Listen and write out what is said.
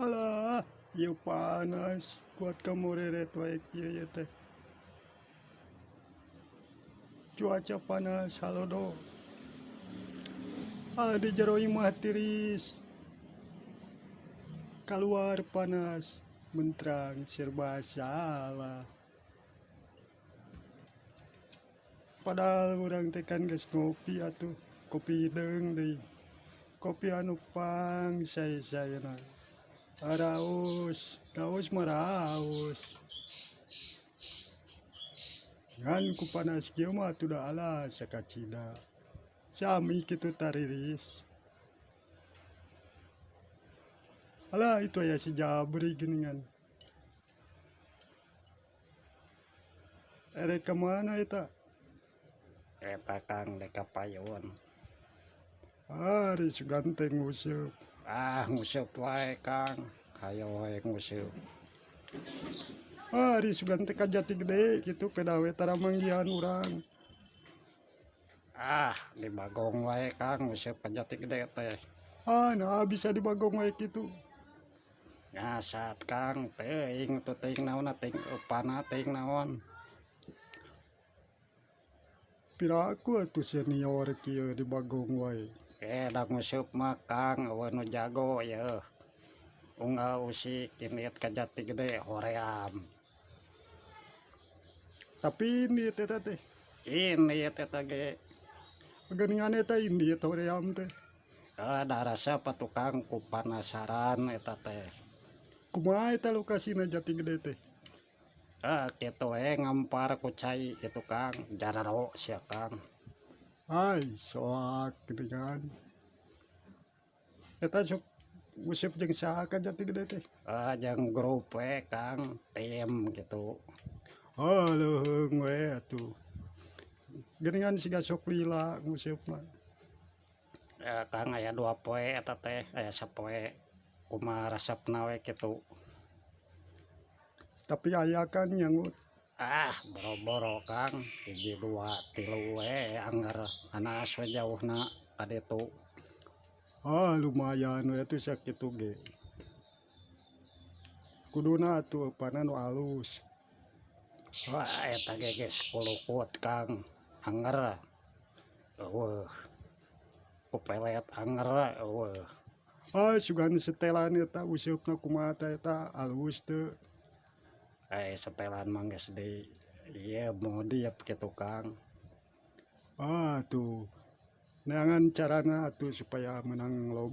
Alah, ieu panas, kuat kamureret wae kieu ieu teh. Cuaca panas halodo. Ah, di jero imah tiris. Kaluar panas, mentrang serba salah. Padahal urang teh kan geus ngopi atuh, kopi hideung deui. Kopi anu pang sae-saena. Raos, raos mah raos. Ngan ku panas kieu mah atuh da alah sakacida. Sami kitu tariris. Alah itu aya si Jabri geuningan. Erek ka mana eta? Eta Kang dek ka payun. Ari sugan teh nguseup. Ah, nguseup wae Kang, hayo we nguseup. Ari sugan teh ka Jati Gede kitu peda we tara manggihan urang. Ah, di Bagong wae Kang nguseup ka Jati Gede teh. Ah, nah bisa di Bagong wae kitu. Ngasat Kang, teuing tuh teuing naon teuing eupana teuing naon. Piraku atuh senior kieu di Bagong wae. Eh, da nguseup mah Kang eueuh nu jago yeuh. Unggal usik indit ka Jati Gede hoream. Tapi indit eta teh. Indit eta ge. Geuningan eta indit hoream teh. Eh, da resep atuh Kang ku panasaran eta teh. Kumaha eta lokasina Jati Gede teh? Eh, kitu we ngampar ku cai kitu Kang, jararo sia Kang. Ai, soak geuningan. Eta sok nguseup jeung saha ka Jati Gede teh? Eh, jeung grup we Kang, tim gitu. Oh, leuheung we atuh. Geuningan siga sok lila nguseup mah. Eh, Kang aya dua poe eta teh, aya sapoe kumaha resepna we kitu. Tapi aya kan nyangut. Ah, boro-boro Kang, hiji dua tilu we anggar anas we jauhna ka ditu. Ah, lumayan we atuh sakitu ge. Kuduna atuh eupana nu alus. Wah, eta ge geus kulukut Kang, anggar eueuh. Ku pelet anggar eueuh. Ah, sugan setelan eta useupna kumaha teh eta alus teu? Eh, setelan mah geus di ieu modif kitu Kang. Ah, tuh. Neangan carana atuh supaya menang loba.